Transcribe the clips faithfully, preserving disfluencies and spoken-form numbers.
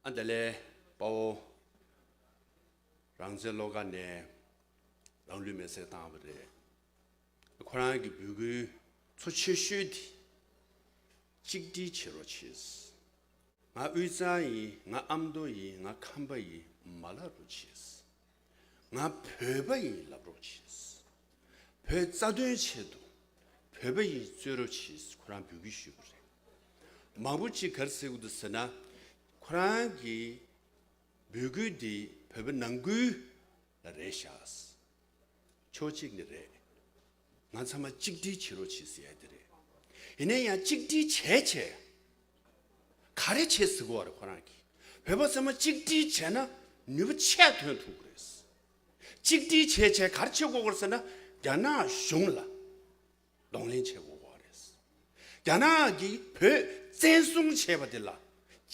ཨ་དེ་ལས་དཔའ་བོ་རང་བཙན་བློ་དགའ་ནས་རང་ལུས་མེར་སྲེག་བཏང་བ་རེད། ཁོ་རང་གི་འབོད་སྐུལ་གཙོ་ཆེ་ཤོས་དེ་གཅིག་སྒྲིལ་བྱེད་རོགས་བྱེད། ང་དབུས་གཙང་ཡིན། ང་ཨ་མདོ་ཡིན། ང་ཁམས་པ་ཡིན་མ་ལབ་རོགས་བྱེད། ང་བོད་པ་ཡིན་ལབ་རོགས་བྱེད། བོད་རྩ་དོན་ཆེད་དུ་བོད་པ་ཡིན་རྩོད་རོགས་བྱེད། ཁོ་རང་འབོད་སྐུལ་ཞུས་པ་རེད། མང་པོ་ཅིག་ག་རེ་ཟེར་གྱི་འདུག་ཟེར་ན། ཁོ་རང་གི་འབོད་སྐུལ་འདི་བོད་པ་ནང་ཁུལ་ལ་རེད་ཤག་ཕྱོགས་གཅིག་ནས་རེད། ང་ཚང་མ་གཅིག་སྒྲིལ་བྱེད་རོགས་བྱེད་ཟེར་ཡ་དེ་རེད། ཡིན་ན་ཡང་གཅིག་སྒྲིལ་བྱས་བྱས་ག་རེ་བྱེད་ཟེར་གོ་བ་རེད། ཁོ་རང་གིས་བོད་པ་ཚང་མ་གཅིག་སྒྲིལ་བྱས་ན་ནུས་པ་ཆེ་ཐོན་ཐུབ་ཀྱི་རེད། གཅིག་སྒྲིལ་བྱས་བྱས་ག་རེ་བྱེད་དགོས་ཀྱི་རེད་ཟེར་ན། རྒྱ་ནག་གཞུང་ལ་གདོང་ལེན་བྱེད་དགོས་ཀྱི་རེད། རྒྱ་ནག་གིས་བོད་བཙན་བཟུང་བྱས་པ་དེ་ལ་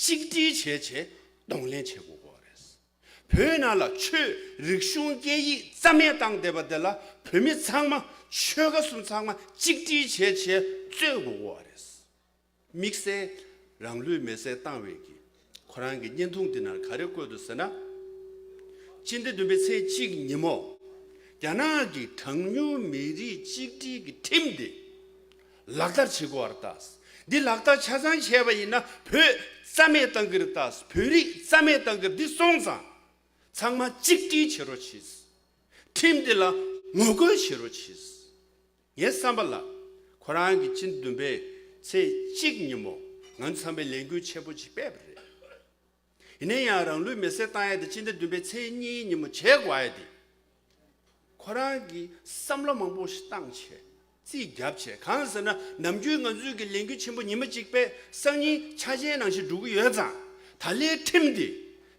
གཅིག་སྒྲིལ་བྱས་བྱས་གདོང་ལེན་བྱེད་དགོས་ཀྱི་རེད། བོད་ནང་ལ་ཆོས་རིག་གཞུང་སྐད་ཡིག་རྩ་མེད་བཏང་བསྡད་པ་དེ་ལ་བོད་མི་ཚང་མ་ཆོལ་ཁ་གསུམ་ཚང་མ་གཅིག་སྒྲིལ་བྱས་བྱས་རྩོད་དགོས་ཀྱི་རེད། དམིགས་བསལ་རང་ལུས་མེར་སྲེག་བཏང་བའི་གི་ཁོ་རང་གི་བརྙན་ཐུང་འདི་ནང་ག་རེ་བཀོད་འདུག་ཟེར་ན། སྤྱི་ཟླ་བདུན་པའི་ཚེས་གཅིག་ཉིན་མོ་རྒྱ་ནག་གི་གྲངས་ཉུང་མི་རིགས་གཅིག་སྒྲིལ་གྱི་ཁྲིམས་འདི་ལག་བསྟར་བྱེད་དགོས་པ་རེད་ད། འདི་ལག་བསྟར་ཆ་ཚང་བྱས་པ་ཡིན་ན་བོད་རྩ་མེད་བཏང་གི་རེད་ད། བོད་རིགས་རྩ་མེད་བཏང་གི་རེད། འདི་སོང་ཙང་ཚང་མ་གཅིག་སྒྲིལ་བྱེད་རོགས་གྱིས། ཁྲིམས་འདི་ལ་ངོ་རྒོལ་བྱེད་རོགས་གྱིས། ངའི་བསམ་པ་ལ་ཁོ་རང་གིས་སྤྱི་ཟླ་བདུན་པའི་ཚེས་གཅིག་ཉིན་མོ་ང་ཚོ་ཚང་མས་ལས་འགུལ་ཆེན་པོ་ཅིག་སྤེལ་བ་རེད། ཡིན་ན་ཡང་རང་ལུས་མེར་སྲེག་བཏང་ཡ་དེ་སྤྱི་ཟླ་བདུན་པའི་ཚེས་གཉིས་ཉིན་མོ་བྱེད་དགོས་ཡ་དེ། ཁོ་རང་གིས་བསམ་བློ་མང་པོ་ཞིག་བཏང་བྱས་རྩིས་བརྒྱབ་བྱས། གང་ཟེར་ན་ནམ་རྒྱུན་ང་ཚོའི་གི་ལས་འགུལ་ཆེན་པོ་ཉི་མ་གཅིག་པས་སང་ཉིན་འཆར་ཅན་ནང་བཞིན་འགྲོ་གི་ཡོད་ཙང་། ད་ལོའི་ཁྲིམས་འདི་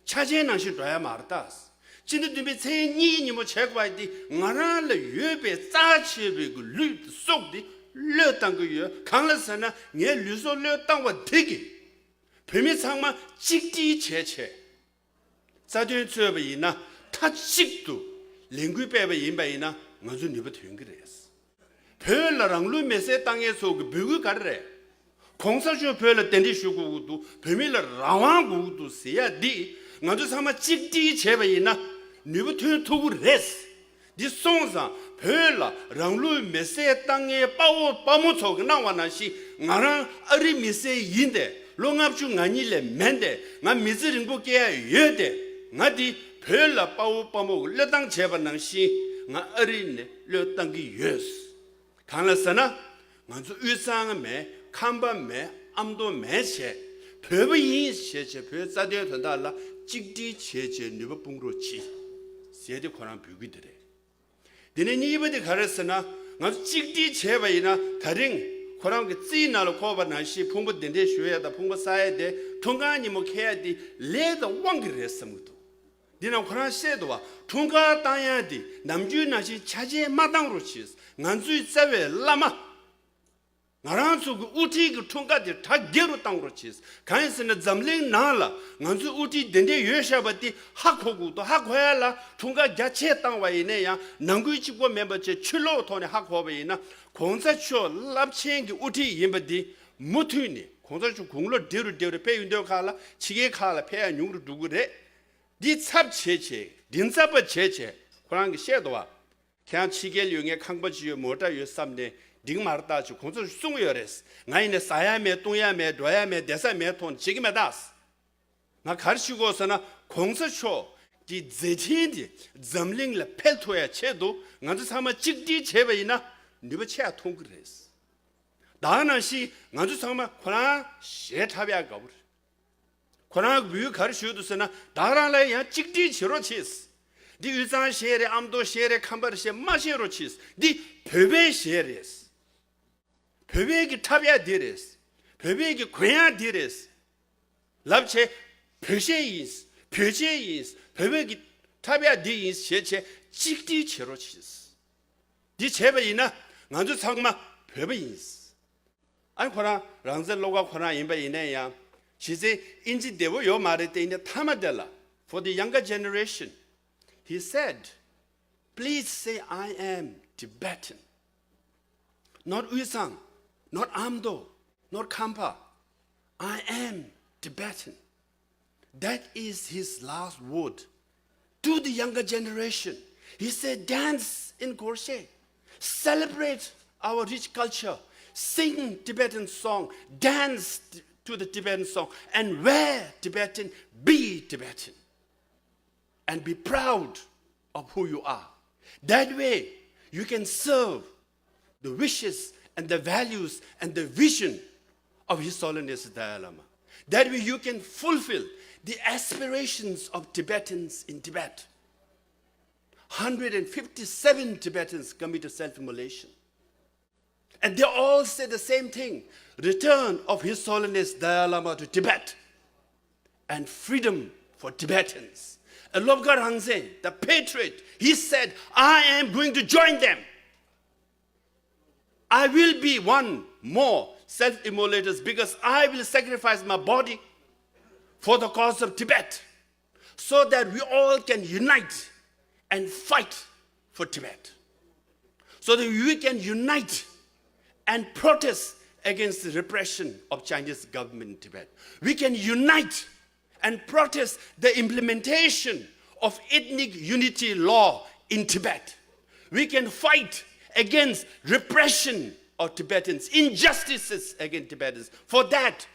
འཆར་ཅན་ནང་བཞིན་འགྲོ་ཡ་མ་རེད་ད། སྤྱི་ཟླ་བདུན་པའི་ཚེས་གཉིས་ཉིན་མོ་བྱེད་དགོས་པ་དེ་ང་རང་ལ་ཡོད་པའི་རྩ་ཆེ་བའི་གི་ལུས་དང་སྲོག་དེ་བློས་བཏང་གི་ཡོད། གང་ལ་ཟེར་ན་ངའི་ལུས་སྲོག་བློས་བཏང་བ་དེ་གིས་བོད་མི་ཚང་མ་གཅིག་སྒྲིལ་བྱས་བྱས་རྩ་དོན་རྩོད་པ་ཡིན་ན། མཐའ་གཅིག་ཏུ་ལས་འགུལ་སྤེལ་བ་ཡིན་པ་ཡིན་ན་ང་ཚོ་ནུས་པ་ཐོན་གི་རེད། བོད་ལ་རང་ལུས་མེར་སྲེག་བཏང་མཁན་ཚོ་གི་འབོད་སྐུལ་ག་རེ་རེད། གོང་ས་མཆོག་བོད་ལ་གདན་འདྲེན་ཞུ་དགོས་ཀྱི་འདུག་བོད་མི་ལ་རང་དབང་དགོས་ཀྱི་འདུག་ཟེར་ཡ་འདི་ང་ཚོ་ཚང་མ་གཅིག་སྒྲིལ་བྱས་པ་ཡིན་ན་ནུས་པ་ཐོན་ཐུབ་ཀྱི་རེད། འདི་སོང་ཙང་བོད་ལ་རང་ལུས་མེར་སྲེག་བཏང་མཁན་དཔའ་བོ་དཔའ་མོ་ཚོ་གི་གནང་བ་ནང་བཞིན་ང་རང་ཨ་རི་མི་སེར་ཡིན་ཏེ་ལོ་ལྔ་བཅུ་ང་གཉིས་ལས་མེད་དེ་ང་མི་ཚེ་རིང་པོ་སྐྱེལ་ཡ་ཡོད་དེ་ང་འདི་བོད་ལ་དཔའ་བོ་དཔའ་མོ་གི་བློས་བཏང་བྱས་པ་ནང་བཞིན་ང་ཨ་རི་ནས་བློས་བཏང་གི་ཡོད། གང་ལ་ཟེར་ན། ང་ཚོ་དབུས་གཙང་མེད། ཁམས་པ་མེད། ཨ་མདོ་མེད་བྱས། བོད་པ་ཡིན་ཞེས་བྱས་བོད་རྩ་དོན་དོན་དག་ལ་གཅིག་སྒྲིལ་བྱས་བྱས་ནུས་པ་སྤུངས་རོགས་གྱིས། ཟེར་ཏེ་ཁོ་རང་འབོད་སྐུལ་འདི་རེད། འདི་ནས་གཉིས་པ་དེ་ག་རེ་ཟེར་ན། ང་ཚོ་གཅིག་སྒྲིལ་བྱས་པ་ཡིན་ན་ད་རིང་ཁོ་རང་གི་རྩིས་ནང་ལ་འཁོར་བ་ནང་བཞིན་ཕུང་པོ་གདན་འདྲེན་ཞུ་ཡ་དང་ཕུང་པོ་གསར་ཡ་དེ་འཁྲུངས་སྐར་ཉིན་མོ་འཁེལ་ཡ་དེ་ལས་དང་དབང་གིས་རེད་བསམ་གྱི་འདུག་འདི་ནང་ཁོ་རང་བཤད་འདུག་བ། འཁྲུངས་སྐར་བཏང་ཡ་འདི་ནམ་རྒྱུན་ནང་བཞིན་འཆར་ཅན་མ་བཏང་རོགས་གྱིས། ང་ཚོའི་རྩ་བའི་བླ་མ། ང་རང་ཚོ་གི་དབུ་ཁྲིད་ཀྱི་འཁྲུངས་སྐར་དེ་གྲ་རྒྱས་རུ་བཏང་རོགས་གྱིས། གང་ཡིན་ཟེར་ན་འཛམ་གླིང་ནང་ལ་ང་ཚོའི་དབུ་ཁྲིད་དེ་འདྲས་ཡོད་བཞག་པ་དེ་ཧ་གོ་དགོས་འདུག་ཧ་གོ་ཡ་ལ་འཁྲུངས་སྐར་རྒྱ་ཆེ་བཏང་བ་ཡིན་ན་ཡང་ནང་ཁུལ་གཅིག་པོ་མིན་པ་བྱས་ཕྱི་ལོགས་ཐོག་ནས་ཧ་གོ་བ་ཡིན་ན་གོང་ས་མཆོག་རླབས་ཆེན་གྱི་དབུ་ཁྲིད་ཡིན་པ་འདི་མུ་མཐུད་ནས་གོང་ས་མཆོག་དགུང་ལོ་བགྲེས་རུ་བགྲེས་རུ་ཕེབས་ཡོང་དུས་ཁག་ལ་ཕྱི་རྒྱལ་ཁག་ལ་ཕེབས་ཡ་ཉུང་རུ་འགྲོ་གི་རེད། འདི་ཚབ་བྱས་བྱས་མགྲིན་ཚབ་པ་བྱས་བྱས་ཁོ་རང་གིས་བཤད་འདུག་བ། ཁྱེད་རང་ཕྱི་རྒྱལ་ཡོད་མཁན་ཁང་པ་ཅིག་ཡོད་མོ་ཊ་ཡོད་བསམ་ནས་འགྲིག་མ་རེད་ད་ཅེས་གོང་ས་མཆོག་གསུང་གི་ཡོད་རེད། ང་ཡིན་ནས་ཟ་ཡ་མེད་བཏུང་ཡ་མེད་འགྲོ་ཡ་མེད་བསྡད་ས་མེད་ཐོག་ནས་བྱེད་ཀྱི་མེད་ད། ང་ག་རེ་ཞུ་དགོས་ཟེར་ན་གོང་ས་མཆོག་གི་མཛད་འཕྲིན་དེ་འཛམ་གླིང་ལ་འཕེལ་ཐུབ་ཡ་ཆེད་དུ་ང་ཚོ་ཚང་མ་གཅིག་སྒྲིལ་བྱས་པ་ཡིན་ན་ནུས་པ་ཆེ་ཡ་ཐོན་གི་རེད། ད་ནང་བཞིན་ང་ཚོ་ཚང་མ་ཁོ་རང་ཞེ་འཁྲབ་ཡ་དགའ་བོ་རེད། ཁོ་རང་གི་བུས་ག་རེ་ཞུས་འདུག་ཟེར་ན་བདག་རང་ལ་ཡང་གཅིག་སྒྲིལ་བྱེད་རོགས་བྱེད། འདི་དབུས་གཙང་གཞན་རེད། ཨ་མདོ་གཞན་རེད། ཁམས་པ་རེད་ཞེས་མ་བཤད་རོགས་བྱེད། འདི་བོད་པའི་གཞས་རེད། བོད་པའི་གི་འཁྲབ་ཡ་འདི་རེད། བོད་པའི་གི་གོན་ཡ་འདི་རེད། ལབ་བྱས་བོད་གཞས་ཡིན། བོད་ཆས་ཡིན། བོད་པའི་གི་འཁྲབ་ཡ་འདི་ཡིན་ཞེས་བྱས་གཅིག་སྒྲིལ་བྱེད་རོགས་བྱེད། འདི་བྱས་པ་ཡིན་ན་ང་ཚོ་ཚང་མ་བོད་པ་ཡིན། ཨ་ནི་ཁོ་རང་རང་བཙན་བློ་དགའ་ཁོ་རང་ཡིན་པ་ཡིན་ན་ཡང་གཞི་རྩའི་ཨིན་ཇི་བདེ་བོ་ཡོད་མ་རེད་དེ། ཡིན་ན་མཐའ་མ་དེ་ལ། For the younger generation, he said, please say I am Tibetan. Not Uyesang, not Amdo, not Khampa. I am Tibetan. That is his last word to the younger generation. He said, "Dance in Gorshe, celebrate our rich culture, sing Tibetan song, dance to the Tibetan song, and wear Tibetan, be Tibetan, and be proud of who you are. That way, you can serve the wishes and the values and the vision of His Holiness the Dalai Lama. That way, you can fulfill the aspirations of Tibetans in Tibet." Hundred and fifty-seven Tibetans committed self-immolation. And they all say the same thing: "Return of His Holiness Dalai Lama to Tibet and freedom for Tibetans." And Lobgar Hangzen, the patriot, he said, "I am going to join them. I will be one more self-immolators because I will sacrifice my body for the cause of Tibet, so that we all can unite and fight for Tibet, so that we can unite and protest against the repression of Chinese government in Tibet. We can unite and protest the implementation of ethnic unity law in Tibet. We can fight against repression of Tibetans, injustices against Tibetans. For that,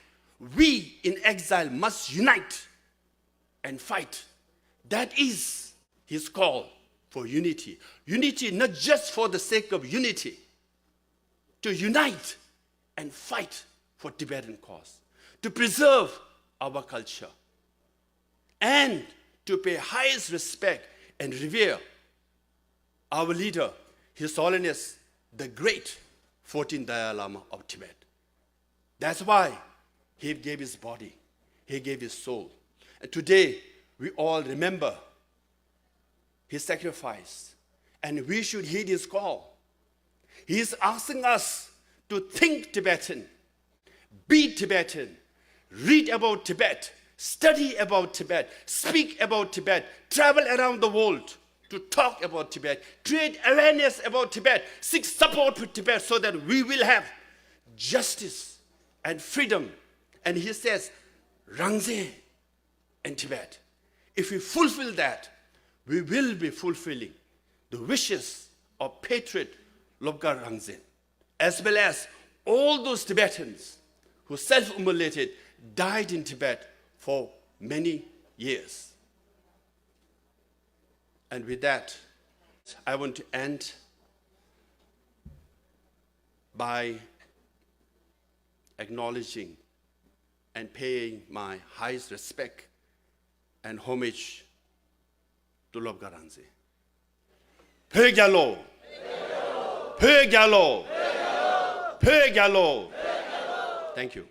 we in exile must unite and fight." That is his call for unity. Unity not just for the sake of unity, to unite and fight for Tibetan cause, to preserve our culture, and to pay highest respect and revere our leader, His Holiness the Great fourteenth Dalai Lama of Tibet. That's why he gave his body, he gave his soul. And today, we all remember his sacrifice, and we should heed his call. He is asking us to think Tibetan, be Tibetan, read about Tibet, study about Tibet, speak about Tibet, travel around the world to talk about Tibet, create awareness about Tibet, seek support for Tibet, so that we will have justice and freedom. And he says, "Rangzen in Tibet." If we fulfill that, we will be fulfilling the wishes of patriot Lobgar Rangzen, as well as all those Tibetans who self-immolated, died in Tibet for many years. And with that, I want to end by acknowledging and paying my highest respect and homage to Lobgar Rangzen. བོད་རྒྱལ་ལོ། བོད་རྒྱལ་ལོ། བོད་རྒྱལ་ལོ། Thank you.